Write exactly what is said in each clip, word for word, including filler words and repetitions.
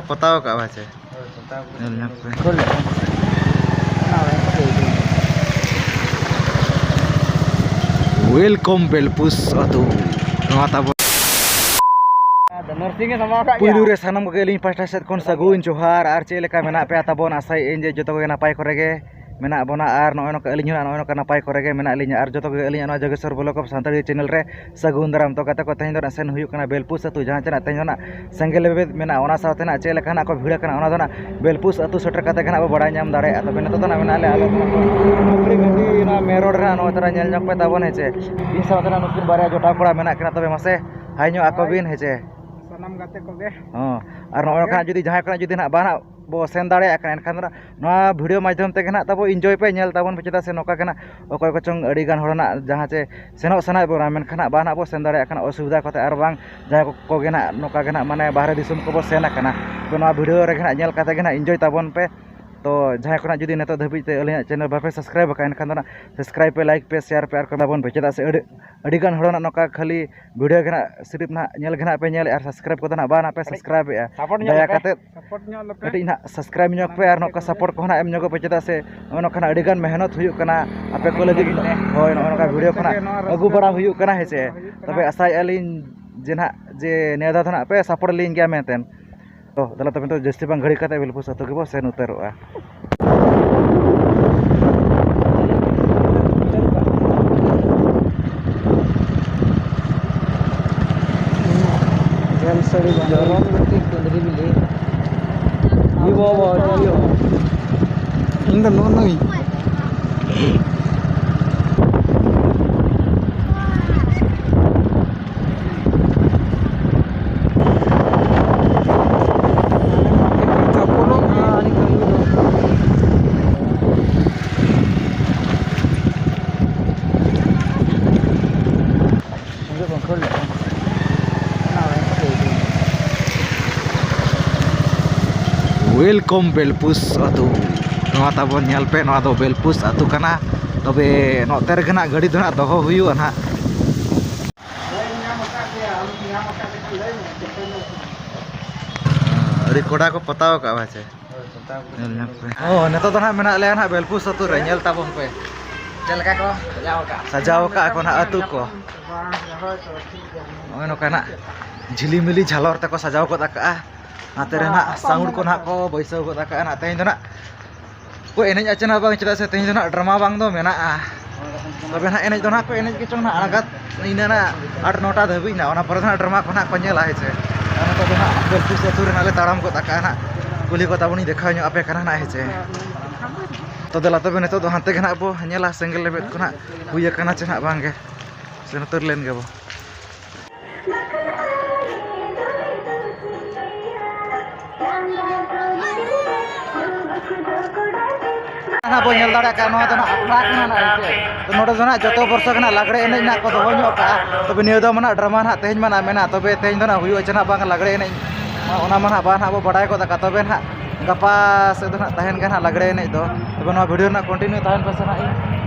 ᱯᱚᱛᱟᱣ ᱠᱟᱜᱼᱟ ᱵᱟᱪᱮ? ᱦᱳᱭ, ᱯᱚᱛᱟᱣ ᱠᱟᱜᱼᱟ᱾ ᱧᱮᱞ ᱧᱚᱜ ᱯᱮ᱾ ᱠᱷᱳᱞ ᱞᱮ᱾ ᱚᱱᱟ ᱦᱚᱸ ᱯᱚᱛᱟᱣ ᱤᱫᱤ᱾ Welcome ᱵᱮᱞᱯᱩᱥ ᱟᱹᱛᱩ᱾ ᱱᱚᱣᱟ ᱛᱟᱵᱚᱱ ᱟᱫᱚ ᱱᱟᱨᱥᱤᱝ ᱮ ᱥᱟᱢᱵᱟᱣ ᱠᱟᱜ ᱜᱮᱭᱟ᱾ ᱯᱩᱭᱞᱩ ᱨᱮ ᱥᱟᱱᱟᱢ ᱠᱚᱜᱮ ᱟᱹᱞᱤᱧ ᱯᱟᱦᱴᱟ ᱥᱮᱫ ᱠᱷᱚᱱ ᱥᱟᱹᱜᱩᱱ ᱡᱚᱦᱟᱨ᱾ ᱟᱨ ᱪᱮᱫ ᱞᱮᱠᱟ ᱢᱮᱱᱟᱜ ᱯᱮᱭᱟ ᱛᱟᱵᱚᱱ? ᱟᱥᱟᱭᱮᱫ ᱟᱹᱧ ᱡᱮ ᱡᱚᱛᱚ ᱜᱮ ᱱᱟᱯᱟᱭ ᱠᱚᱨᱮ ᱜᱮ ᱢᱮᱱᱟᱜ ᱵᱚᱱᱟ᱾ ᱟᱨ ᱱᱚᱜᱼᱚᱭ ᱱᱚᱝᱠᱟ ᱟᱹᱞᱤᱧ ᱦᱚᱸ ᱱᱚᱜᱼᱚᱭ ᱱᱚᱝᱠᱟ ᱱᱟᱯᱟᱭ ᱠᱚᱨᱮ ᱜᱮ ᱢᱮᱱᱟᱜ ᱞᱤᱧᱟ᱾ ᱟᱨ ᱡᱚᱛᱚ ᱜᱮ ᱟᱹᱞᱤᱧᱟᱜ ᱱᱚᱣᱟ ᱡᱳᱜᱮᱥᱣᱚᱨ ᱵᱞᱚᱜ ᱚᱯᱷ ᱥᱟᱱᱛᱟᱲᱤ ᱪᱮᱱᱮᱞ ᱨᱮ ᱥᱟᱹᱜᱩᱱ ᱫᱟᱨᱟᱢ᱾ ᱛᱚ ᱜᱟᱛᱮ ᱠᱚ, ᱛᱮᱦᱮᱧ ᱫᱚ ᱱᱟᱜ ᱥᱮᱱ ᱦᱩᱭᱩᱜ ᱠᱟᱱᱟ ᱵᱮᱞᱯᱩᱥ ᱟᱹᱛᱩ, ᱡᱟᱦᱟᱸ ᱪᱮ ᱱᱟᱜ ᱛᱮᱦᱮᱧ ᱫᱚ ᱱᱟᱜ ᱥᱮᱸᱜᱮᱞ ᱞᱮᱵᱮᱫ ᱢᱮᱱᱟᱜᱼᱟ᱾ ᱚᱱᱟ ᱥᱟᱶᱛᱮ ᱱᱟᱜ ᱪᱮᱫ ᱞᱮᱠᱟ ᱱᱟᱜ ᱠᱚ ᱵᱷᱤᱲ ᱟᱠᱟᱱᱟ, ᱚᱱᱟ ᱫᱚ ᱱᱟᱜ ᱵᱮᱞᱯᱩᱥ ᱟᱹᱛᱩ ᱥᱮᱴᱮᱨ ᱠᱟᱛᱮ ᱜᱮ ᱱᱟᱜ ᱵᱚ ᱵᱟᱲᱟᱭ ᱧᱟᱢ ᱫᱟᱲᱮᱭᱟᱜᱼᱟ᱾ ᱛᱚᱵᱮ ᱱᱤᱛᱚᱜ ᱫᱚ ᱱᱟᱜ ᱢᱮᱱᱟᱜ ᱞᱮᱭᱟ ᱟᱞᱮ ᱱᱚᱣᱟ ᱠᱚ ᱢᱮᱱ ᱨᱳᱰ ᱨᱮ ᱱᱟᱜ᱾ ᱱᱚᱜᱼᱚᱭ ᱛᱚᱨᱟ ᱧᱮᱞ ᱧᱚᱜ ᱯᱮ ᱛᱟᱵᱚᱱ, ᱦᱮᱸ ᱪᱮ᱾ ᱤᱧ ᱥᱟᱶᱛᱮ ᱱᱟᱜ ᱱᱩᱠᱤᱱ ᱵᱟᱨᱭᱟ ᱡᱚᱴᱟᱣ ᱠᱚᱲᱟ ᱢᱮᱱᱟᱜ ᱠᱤᱱᱟ, ᱛᱚᱵᱮ ᱢᱟᱥᱮ ᱦᱟᱭ ᱧᱚᱜ ᱟᱠᱚ ᱵᱤᱱ, ᱦᱮᱸ ᱪᱮ᱾ ᱥᱟᱱᱟᱢ ᱜᱟᱛᱮ ᱠᱚᱜᱮ᱾ ᱦᱚᱸ, ᱟᱨ ᱱᱚᱜᱼᱚᱭ ᱱᱚᱝᱠᱟ ᱡᱩᱫᱤ ᱡᱟᱦᱟᱸᱭ ᱠᱚ ᱱᱟᱜ ᱡᱩᱫᱤ ᱱᱟᱜ ᱵᱟᱝ ᱱᱟᱜ ᱵᱚ ᱥᱮᱱ ᱫᱟᱲᱮᱭᱟᱜ ᱠᱟᱱᱟ, ᱮᱱᱠᱷᱟᱱ ᱫᱚ ᱱᱟᱜ ᱱᱚᱣᱟ ᱵᱷᱤᱰᱤᱭᱳ ᱢᱟᱫᱽᱫᱷᱚᱢ ᱛᱮᱜᱮ ᱱᱟᱜ ᱛᱟᱵᱚ ᱤᱱᱡᱚᱭ ᱯᱮ, ᱧᱮᱞ ᱛᱟᱵᱚᱱ ᱯᱮ᱾ ᱪᱮᱫᱟᱜ ᱥᱮ ᱱᱚᱝᱠᱟ ᱜᱮ ᱱᱟᱜ ᱚᱠᱚᱭ ᱠᱚᱪᱚᱝ ᱟᱹᱰᱤ ᱜᱟᱱ ᱦᱚᱲ ᱱᱟᱜ ᱡᱟᱦᱟᱸ ᱪᱮ ᱥᱮᱱᱚᱜ ᱥᱟᱱᱟᱭᱮᱫ ᱵᱚᱱᱟ, ᱢᱮᱱᱠᱷᱟᱱ ᱱᱟᱜ ᱵᱟᱝ ᱱᱟᱜ ᱵᱚ ᱥᱮᱱ ᱫᱟᱲᱮᱭᱟᱜ ᱠᱟᱱᱟ ᱚᱥᱩᱵᱤᱫᱷᱟ ᱠᱚᱛᱮ, ᱟᱨ ᱵᱟᱝ ᱡᱟᱦᱟᱸᱭ ᱠᱚ, ᱠᱚᱜᱮ ᱱᱟᱜ ᱱᱚᱝᱠᱟ ᱜᱮ ᱱᱟᱜ ᱢᱟᱱᱮ ᱵᱟᱦᱨᱮ ᱫᱤᱥᱚᱢ ᱠᱚᱵᱚ ᱥᱮᱱ ᱟᱠᱟᱱᱟ᱾ ᱛᱚ ᱱᱚᱣᱟ ᱵᱷᱤᱰᱤᱭᱳ ᱨᱮᱜᱮ ᱱᱟᱜ ᱧᱮᱞ ᱠᱟᱛᱮ ᱜᱮ ᱱᱟᱜ ᱤᱱᱡᱚᱭ ᱛᱟᱵᱚᱱ ᱯᱮ᱾ ᱛᱚ ᱡᱟᱦᱟᱸᱭ ᱠᱚ ᱱᱟᱜ ᱡᱩᱫᱤ ᱱᱤᱛᱚᱜ ᱫᱷᱟᱹᱵᱤᱡ ᱛᱮ ᱟᱹᱞᱤᱧᱟᱜ ᱪᱮᱱᱮᱞ ᱵᱟᱯᱮ ᱥᱟᱵᱥᱠᱨᱟᱭᱤᱵ ᱟᱠᱟᱫ, ᱮᱱᱠᱷᱟᱱ ᱫᱚ ᱱᱟᱜ ᱥᱟᱵᱥᱠᱨᱟᱭᱤᱵ ᱯᱮ, ᱞᱟᱭᱤᱠ ᱯᱮ, ᱥᱮᱭᱟᱨ ᱯᱮ, ᱟᱨ ᱠᱚᱢᱮᱱᱴ ᱛᱟᱵᱚᱱ ᱯᱮ᱾ ᱪᱮᱫᱟᱜ ᱥᱮ ᱟᱹᱰᱤ, ᱟᱹᱰᱤ ᱜᱟᱱ ᱦᱚᱲ ᱱᱟᱜ ᱱᱚᱝᱠᱟ ᱠᱷᱟᱹᱞᱤ ᱵᱷᱤᱰᱤᱭᱳ ᱜᱮ ᱱᱟᱜ ᱥᱤᱨᱤᱯ ᱱᱟᱜ ᱧᱮᱞ ᱜᱮ ᱱᱟᱜ ᱯᱮ ᱧᱮᱞᱮᱫᱼᱟ, ᱟᱨ ᱥᱟᱵᱥᱠᱨᱟᱭᱤᱵ ᱠᱚᱫᱚ ᱱᱟᱜ ᱵᱟᱝ ᱱᱟᱜ ᱯᱮ ᱥᱟᱵᱥᱠᱨᱟᱭᱤᱵᱮᱫᱼᱟ᱾ ᱥᱟᱯᱳᱨᱴ ᱧᱚᱜ ᱫᱟᱭᱟ ᱞᱮᱯᱮ᱾ ᱠᱟᱛᱮ ᱥᱟᱯᱳᱨᱴ ᱧᱚᱜ ᱞᱮᱯᱮ᱾ ᱠᱟᱹᱴᱤᱡ ᱱᱟᱜ ᱥᱟᱵᱥᱠᱨᱟᱭᱤᱵ ᱧᱚᱜ ᱯᱮ ᱟᱨ ᱱᱚᱝᱠᱟ ᱥᱟᱯᱳᱨᱴ ᱠᱚᱦᱚᱸ ᱱᱟᱜ ᱮᱢ ᱧᱚᱜᱚᱜ ᱯᱮ, ᱪᱮᱫᱟᱜ ᱥᱮ ᱱᱚᱜᱼᱚ ᱱᱚᱝᱠᱟᱱᱟᱜ ᱟᱹᱰᱤ ᱜᱟᱱ ᱢᱮᱦᱱᱚᱛ ᱦᱩᱭᱩᱜ ᱠᱟᱱᱟ ᱟᱯᱮ ᱠᱚ ᱞᱟᱹᱜᱤᱫ᱾ ᱦᱳᱭ, ᱱᱚᱜᱼᱚ ᱱᱚᱝᱠᱟ ᱵᱷᱤᱰᱤᱭᱳ ᱠᱷᱚᱱᱟᱜ ᱟᱹᱜᱩ ᱵᱟᱲᱟ ᱦᱩᱭᱩᱜ ᱠᱟᱱᱟ, ᱦᱮᱸ ᱪᱮ᱾ ᱛᱚᱵᱮ ᱟᱥᱟᱭᱮᱫᱼᱟ ᱞᱤᱧ ᱡᱮ ᱱᱟᱜ, ᱡᱮ ᱱᱤᱭᱟᱹ ᱫᱷᱟᱣ ᱫᱚ ᱱᱟᱜ ᱯᱮ ᱥᱟᱯᱳᱨᱴ ᱞᱤᱧ ᱜᱮᱭᱟ ᱢᱮᱱᱛᱮ᱾ ᱛᱚ ᱫᱮᱞᱟ ᱛᱚᱵᱮ ᱱᱤᱛᱚᱜ ᱡᱟᱹᱥᱛᱤ ᱵᱟᱝ ᱜᱷᱟᱹᱲᱤ ᱠᱟᱛᱮ ᱵᱮᱞᱯᱩᱥ ᱟᱹᱛᱩ ᱜᱮᱵᱚ ᱥᱮᱱ ᱩᱛᱟᱹᱨᱚᱜᱼᱟ᱾ ᱡᱷᱟᱹᱞ ᱥᱟᱹᱲᱤ ᱵᱟᱸᱫᱮ᱾ ᱡᱚᱨᱚᱢ ᱵᱤᱴᱤ ᱠᱩᱸᱫᱽᱨᱤ ᱵᱤᱞᱤ᱾ ᱤᱭᱟᱹ ᱵᱟᱵᱟ, ᱤᱭᱟᱹ᱾ ᱤᱧ ᱫᱚ ᱱᱩᱜᱼᱩ ᱱᱩᱭ᱾ Welcome ᱵᱮᱞᱯᱩᱥ ᱟᱹᱛᱩ᱾ ᱱᱚᱣᱟ ᱛᱟᱵᱚᱱ ᱧᱮᱞ ᱯᱮ, ᱱᱚᱣᱟ ᱫᱚ ᱵᱮᱞᱯᱩᱥ ᱟᱹᱛᱩ ᱠᱟᱱᱟ᱾ ᱛᱚᱵᱮ ᱱᱚᱛᱮ ᱨᱮᱜᱮ ᱱᱟᱜ ᱜᱟᱹᱰᱤ ᱫᱚ ᱱᱟᱜ ᱫᱚᱦᱚ ᱦᱩᱭᱩᱜᱼᱟ ᱱᱟᱜ᱾ ᱞᱟᱹᱭ ᱧᱟᱢ ᱟᱠᱟᱫ ᱜᱮᱭᱟ, ᱟᱢ ᱧᱟᱢ ᱟᱠᱟᱫ ᱞᱮᱠᱷᱟᱱ ᱞᱟᱹᱭ ᱢᱮ, ᱪᱮᱫ ᱯᱮ ᱞᱟᱹᱭ ᱠᱮᱫᱟ? ᱠᱚᱰᱟ ᱠᱚ ᱯᱚᱛᱟᱣ ᱟᱠᱟᱫᱼᱟ ᱵᱟᱪᱮ? ᱧᱮᱞ ᱧᱚᱜ ᱯᱮ᱾ ᱳ, ᱱᱤᱛᱚᱜ ᱫᱚ ᱱᱟᱦᱟᱜ ᱢᱮᱱᱟᱜ ᱞᱮᱭᱟ ᱱᱟᱦᱟᱜ ᱵᱮᱞᱯᱩᱥ ᱟᱹᱛᱩ ᱨᱮ, ᱧᱮᱞ ᱛᱟᱵᱚᱱ ᱯᱮ᱾ ᱪᱮᱫ ᱞᱮᱠᱟ ᱠᱚ ᱥᱟᱡᱟᱣ ᱟᱠᱟᱫᱼᱟ? ᱥᱟᱡᱟᱣ ᱟᱠᱟᱫᱼᱟ ᱠᱚ ᱱᱟᱦᱟᱜ ᱟᱹᱛᱩ ᱠᱚ᱾ ᱱᱚᱜᱼᱚᱭ ᱱᱚᱝᱠᱟ ᱱᱟᱦᱟᱜ ᱡᱷᱤᱞᱤᱢᱤᱞᱤ ᱡᱷᱟᱞᱚᱨ ᱛᱮᱠᱚ ᱥᱟᱡᱟᱣ ᱜᱚᱫ ᱟᱠᱟᱫᱼᱟ᱾ ᱱᱚᱛᱮ ᱨᱮ ᱱᱟᱦᱟᱜ sound ᱠᱚ ᱱᱟᱦᱟᱜ ᱠᱚ ᱵᱟᱹᱭᱥᱟᱹᱣ ᱜᱚᱫ ᱟᱠᱟᱫᱼᱟ᱾ ᱱᱟᱦᱟᱜ ᱛᱮᱦᱮᱧ ᱫᱚ ᱱᱟᱦᱟᱜ ᱠᱚ ᱮᱱᱮᱡ ᱟᱪᱮ ᱱᱟᱦᱟᱜ ᱵᱟᱝ, ᱪᱮᱫᱟᱜ ᱥᱮ ᱛᱮᱦᱮᱧ ᱫᱚ ᱱᱟᱦᱟᱜ drama ᱵᱟᱝ ᱫᱚ ᱢᱮᱱᱟᱜᱼᱟ᱾ ᱛᱚᱵᱮ ᱱᱟᱦᱟᱜ ᱮᱱᱮᱡ ᱫᱚ ᱱᱟᱦᱟᱜ ᱠᱚ ᱮᱱᱮᱡ ᱜᱮᱪᱚᱝ ᱱᱟᱦᱟᱜ ᱟᱬᱜᱟᱛ ᱤᱱᱟᱹ ᱱᱟᱦᱟᱜ ᱟᱴ ᱱᱚᱴᱟ ᱫᱷᱟᱹᱵᱤᱡ ᱱᱟᱦᱟᱜ, ᱚᱱᱟ ᱯᱚᱨᱮ ᱫᱚ ᱱᱟᱦᱟᱜ drama ᱠᱚ ᱱᱟᱦᱟᱜ ᱠᱚ ᱧᱮᱞᱟ, ᱦᱮᱸ ᱥᱮ᱾ ᱟᱨ ᱱᱤᱛᱚᱜ ᱫᱚ ᱱᱟᱦᱟᱜ ᱵᱮᱞᱯᱩᱥ ᱟᱹᱛᱩ ᱨᱮ ᱱᱟᱦᱟᱜ ᱞᱮ ᱛᱟᱲᱟᱢ ᱜᱚᱫ ᱟᱠᱟᱫᱼᱟ ᱱᱟᱦᱟᱜ᱾ ᱠᱩᱞᱦᱤ ᱠᱚ ᱛᱟᱵᱚᱱᱤᱧ ᱫᱮᱠᱷᱟᱣ ᱧᱚᱜ ᱟᱯᱮ ᱠᱟᱱᱟ ᱱᱟᱦᱟᱜ, ᱦᱮᱸ ᱥᱮ᱾ ᱛᱚ ᱫᱮᱞᱟ ᱛᱚᱵᱮ ᱱᱤᱛᱚᱜ ᱫᱚ ᱦᱟᱱᱛᱮ ᱜᱮ ᱱᱟᱦᱟᱜ ᱵᱚ ᱧᱮᱞᱟ ᱥᱮᱸᱜᱮᱞ ᱞᱮᱵᱮᱫ ᱠᱚ ᱱᱟᱦᱟᱜ ᱦᱩᱭ ᱟᱠᱟᱱᱟ ᱪᱮ ᱱᱟᱦᱟᱜ ᱵᱟᱝ ᱜᱮ᱾ ᱥᱮᱱ ᱩᱛᱟᱹᱨ ᱞᱮᱱ ᱜᱮᱵᱚ᱾ ᱱᱟᱦᱟᱜ ᱵᱚ ᱧᱮᱞ ᱫᱟᱲᱮᱭᱟᱜ ᱠᱟᱱᱟ, ᱱᱚᱣᱟ ᱫᱚ ᱱᱟᱦᱟᱜ ᱟᱠᱷᱲᱟ ᱠᱟᱱᱟ ᱱᱟᱦᱟᱜ, ᱦᱮᱸ ᱥᱮ᱾ ᱛᱚ ᱱᱚᱰᱮ ᱫᱚ ᱱᱟᱦᱟᱜ ᱡᱚᱛᱚ ᱵᱚᱨᱥᱚ ᱜᱮ ᱱᱟᱦᱟᱜ ᱞᱟᱜᱽᱲᱮ ᱮᱱᱮᱡ ᱱᱟᱦᱟᱜ ᱠᱚ ᱫᱚᱦᱚ ᱧᱚᱜ ᱠᱟᱜᱼᱟ᱾ ᱛᱚᱵᱮ ᱱᱤᱭᱟᱹ ᱫᱚ ᱢᱟᱱᱮ drama ᱱᱟᱦᱟᱜ ᱛᱮᱦᱮᱧ ᱢᱟ ᱱᱟᱦᱟᱜ ᱢᱮᱱᱟᱜᱼᱟ, ᱛᱚᱵᱮ ᱛᱮᱦᱮᱧ ᱫᱚ ᱱᱟᱦᱟᱜ ᱦᱩᱭᱩᱜᱼᱟ ᱪᱮ ᱱᱟᱦᱟᱜ ᱵᱟᱝ ᱞᱟᱜᱽᱲᱮ ᱮᱱᱮᱡ, ᱚᱱᱟ ᱢᱟ ᱱᱟᱦᱟᱜ ᱵᱟᱝ ᱱᱟᱦᱟᱜ ᱵᱚ ᱵᱟᱰᱟᱭ ᱜᱚᱫ ᱟᱠᱟᱫ᱾ ᱛᱚᱵᱮ ᱱᱟᱦᱟᱜ ᱜᱟᱯᱟ ᱥᱮᱫ ᱫᱚ ᱱᱟᱦᱟᱜ ᱛᱟᱦᱮᱱ ᱜᱮ ᱱᱟᱦᱟᱜ ᱞᱟᱜᱽᱲᱮ ᱮᱱᱮᱡ ᱫᱚ᱾ ᱛᱚᱵᱮ ᱱᱚᱣᱟ video ᱨᱮᱱᱟᱜ continue ᱛᱟᱦᱮᱱ ᱯᱮ ᱥᱮ ᱱᱟᱦᱟᱜ,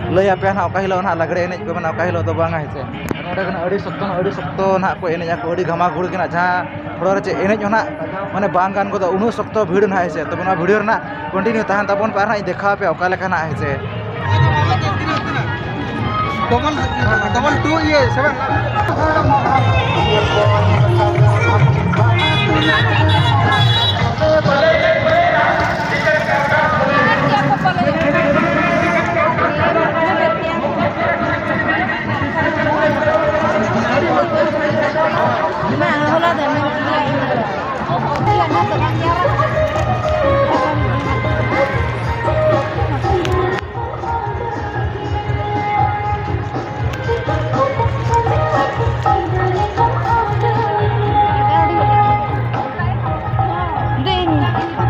ᱤᱧ ᱞᱟᱹᱭ ᱟᱯᱮᱭᱟ ᱱᱟᱦᱟᱜ ᱚᱠᱟ ᱦᱤᱞᱳᱜ ᱱᱟᱦᱟᱜ ᱞᱟᱜᱽᱲᱮ ᱮᱱᱮᱡ ᱠᱚ ᱢᱮᱱᱟᱜᱼᱟ, ᱚᱠᱟ ᱦᱤᱞᱳᱜ ᱫᱚ ᱵᱟᱝᱟ, ᱦᱮᱸ ᱥᱮ᱾ ᱱᱚᱰᱮ ᱫᱚ ᱱᱟᱦᱟᱜ ᱟᱹᱰᱤ ᱥᱚᱠᱛᱚ ᱱᱟᱦᱟᱜ ᱠᱚ ᱮᱱᱮᱡ ᱟᱠᱚ, ᱟᱹᱰᱤ ᱜᱷᱟᱢᱟ ᱜᱷᱩᱲ ᱜᱮ ᱱᱟᱦᱟᱜ, ᱡᱟᱦᱟᱸ ᱦᱚᱲ ᱨᱮ ᱪᱮᱫ ᱮᱱᱮᱡ ᱦᱚᱸ ᱱᱟᱦᱟᱜ ᱢᱟᱱᱮ ᱵᱟᱝ ᱜᱟᱱ ᱜᱚᱫᱚᱜ, ᱩᱱᱟᱹᱜ ᱥᱚᱠᱛᱚ ᱵᱷᱤᱲ ᱱᱟᱦᱟᱜ, ᱦᱮᱸ ᱥᱮ᱾ ᱛᱚᱵᱮ ᱱᱚᱣᱟ video ᱨᱮᱱᱟᱜ continue ᱛᱟᱦᱮᱱ ᱛᱟᱵᱚᱱ ᱯᱮ, ᱟᱨ ᱱᱟᱦᱟᱜ ᱤᱧ ᱫᱮᱠᱷᱟᱣ ᱟᱯᱮᱭᱟ ᱚᱠᱟ ᱞᱮᱠᱟ ᱱᱟᱦᱟᱜ, ᱦᱮᱸ ᱥᱮ᱾ Double, double two, ᱤᱭᱟᱹ, seven. ᱫᱤᱧ,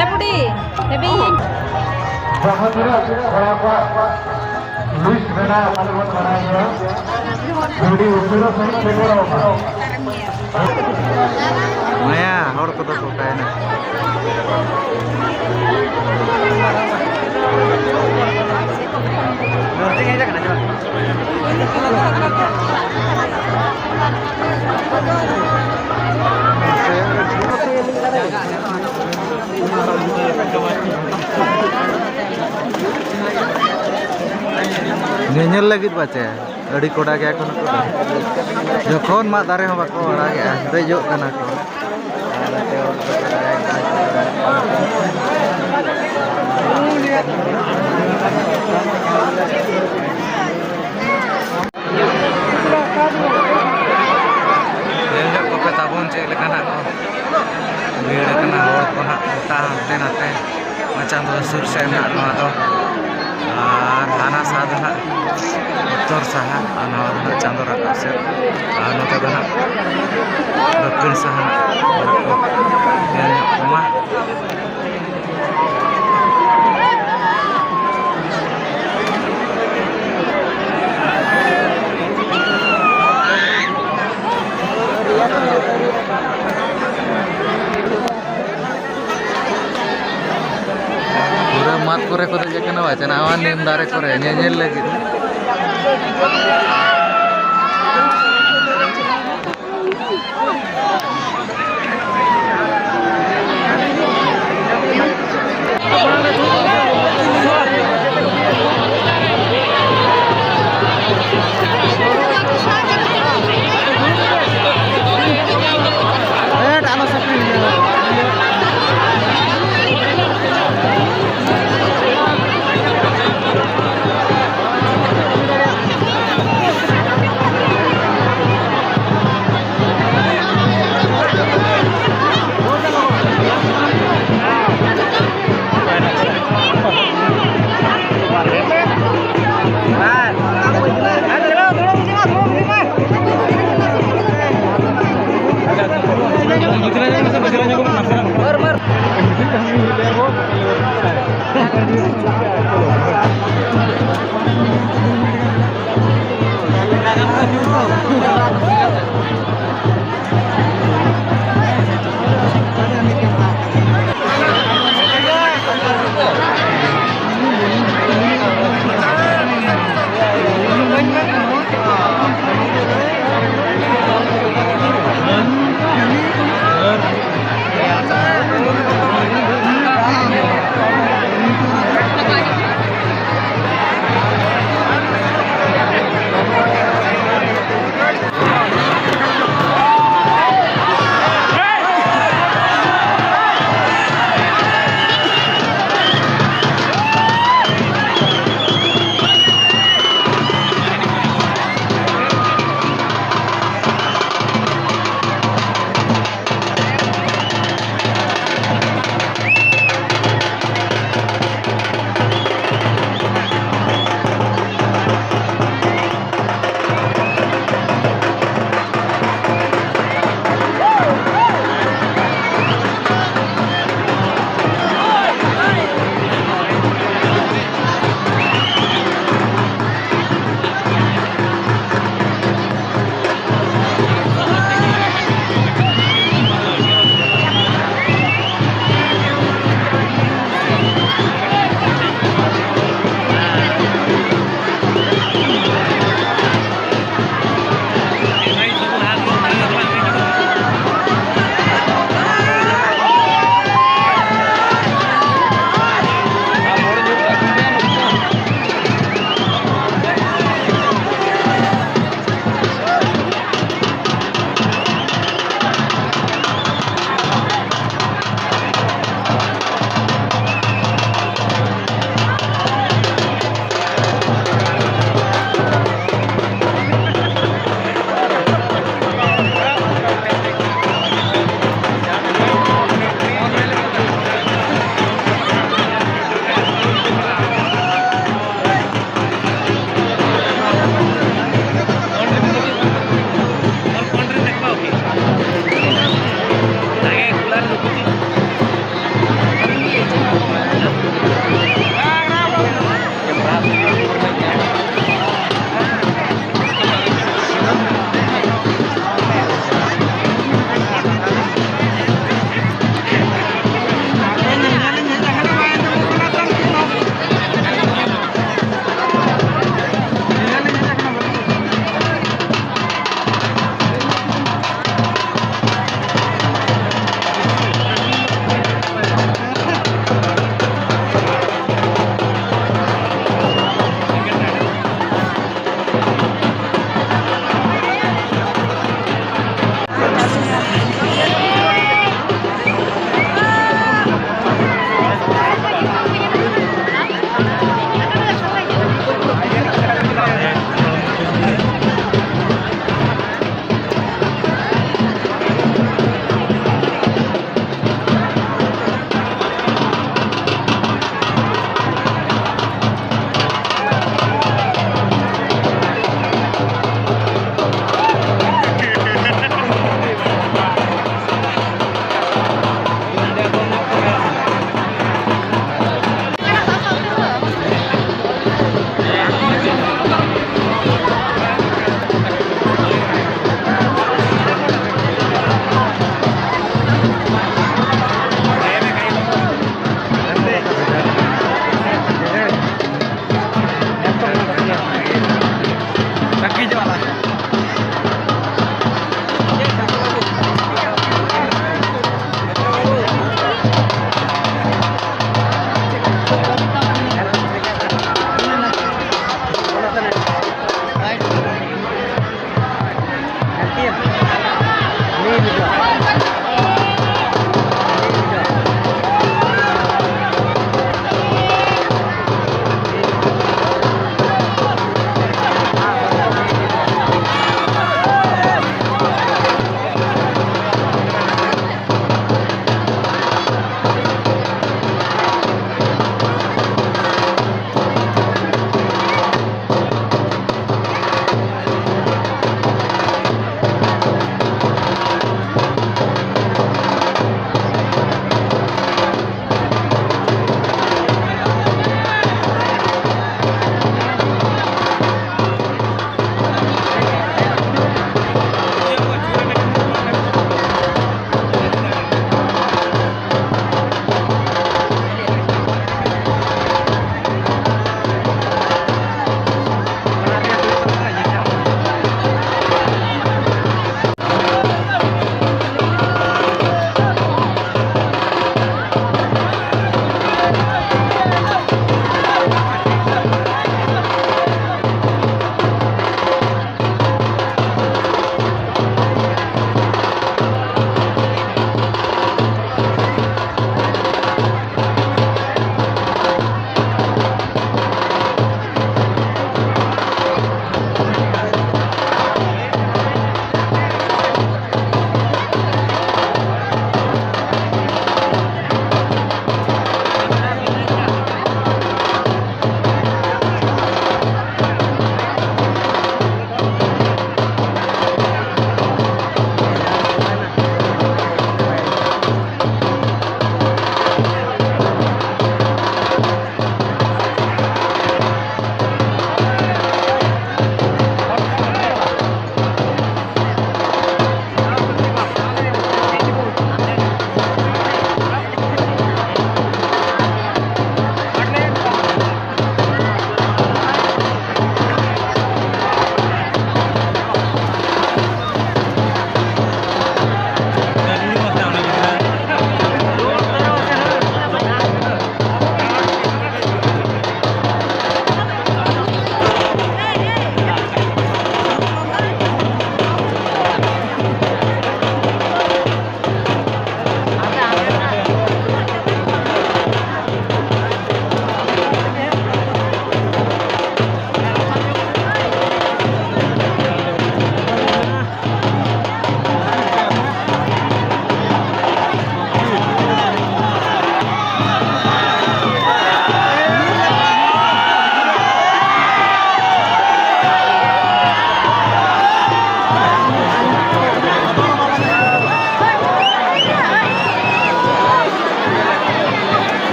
ᱮ ᱵᱩᱰᱤ, ᱦᱮᱵᱤ᱾ ᱡᱟᱦᱟᱸ ᱛᱤᱱᱟᱹᱜ ᱠᱚᱲᱟ ᱠᱚᱣᱟᱜ list ᱢᱮᱱᱟᱜᱼᱟ, ᱚᱱᱟ ᱫᱚᱵᱚᱱ ᱵᱟᱲᱟᱭ ᱜᱮᱭᱟ᱾ ᱟᱹᱰᱤ ᱩᱥᱟᱹᱨᱟ ᱥᱟᱺᱦᱤᱡ ᱥᱮᱴᱮᱨᱚᱜ ᱢᱟ᱾ ᱦᱮᱸ, ᱦᱚᱲ ᱠᱚᱫᱚ ᱠᱚ ᱚᱠᱟᱭᱮᱱᱟ? ᱧᱮᱧᱮᱞ ᱞᱟᱹᱜᱤᱫ ᱵᱟᱪᱮ ᱟᱹᱰᱤ ᱠᱚᱰᱟ ᱜᱮᱭᱟ ᱠᱚ ᱱᱩᱠᱩ ᱫᱚ᱾ ᱡᱚᱠᱷᱚᱱ ᱢᱟᱫ ᱫᱟᱨᱮ ᱦᱚᱸ ᱵᱟᱠᱚ ᱟᱲᱟᱜᱮᱜᱼᱟ, ᱫᱮᱡᱚᱜ ᱠᱟᱱᱟ ᱠᱚ᱾ ᱧᱮᱞ ᱧᱚᱜ ᱠᱚᱯᱮ ᱛᱟᱵᱚᱱ ᱪᱮᱫ ᱞᱮᱠᱟ ᱱᱟᱜ ᱠᱚ ᱵᱷᱤᱲ ᱟᱠᱟᱱᱟ ᱦᱚᱲ ᱠᱚ ᱱᱟᱜ ᱜᱚᱴᱟ ᱦᱟᱱᱛᱮ ᱱᱟᱛᱮ᱾ ᱱᱚᱣᱟ ᱪᱟᱸᱫᱚ ᱥᱩᱨ ᱥᱮᱫ ᱱᱟᱜ ᱱᱚᱣᱟ ᱫᱚ, ᱟᱨ ᱦᱟᱱᱟ ᱥᱟ ᱫᱚ ᱱᱟᱜ ᱩᱛᱛᱚᱨ ᱥᱟᱦᱟ, ᱟᱨ ᱱᱚᱣᱟ ᱫᱚ ᱱᱟᱜ ᱪᱟᱸᱫᱚ ᱨᱟᱠᱟᱵ ᱥᱮᱫ, ᱟᱨ ᱱᱚᱛᱮ ᱫᱚ ᱱᱟᱜ ᱫᱚᱠᱠᱷᱤᱱ ᱥᱟᱦᱟ ᱱᱟᱜ ᱧᱮᱞ ᱧᱚᱜ ᱠᱚᱢᱟ᱾ ᱯᱩᱨᱟᱹ ᱢᱟᱫ ᱠᱚᱨᱮ ᱠᱚ ᱫᱮᱡ ᱟᱠᱟᱱᱟ, ᱵᱟᱪᱮ ᱱᱟᱣᱟ ᱱᱤᱢ ᱫᱟᱨᱮ ᱠᱚᱨᱮ ᱧᱮᱧᱮᱞ ᱞᱟᱹᱜᱤᱫ᱾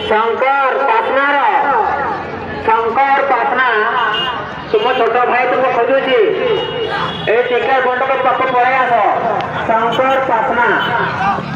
ᱥᱚᱝᱠᱚᱨ ᱯᱟᱥᱱᱟ ᱨᱮ, ᱥᱚᱝᱠᱚᱨ ᱯᱟᱥᱱᱟ, ତୁମ ଛୋଟ ଭାଇ ତୁମକୁ ଖୋଜୁଛି। ଏ ଟିକେଟ ବଣ୍ଟନ ପାଖକୁ ପଳେଇ ଆସ। ଶଙ୍କର ପାସନା।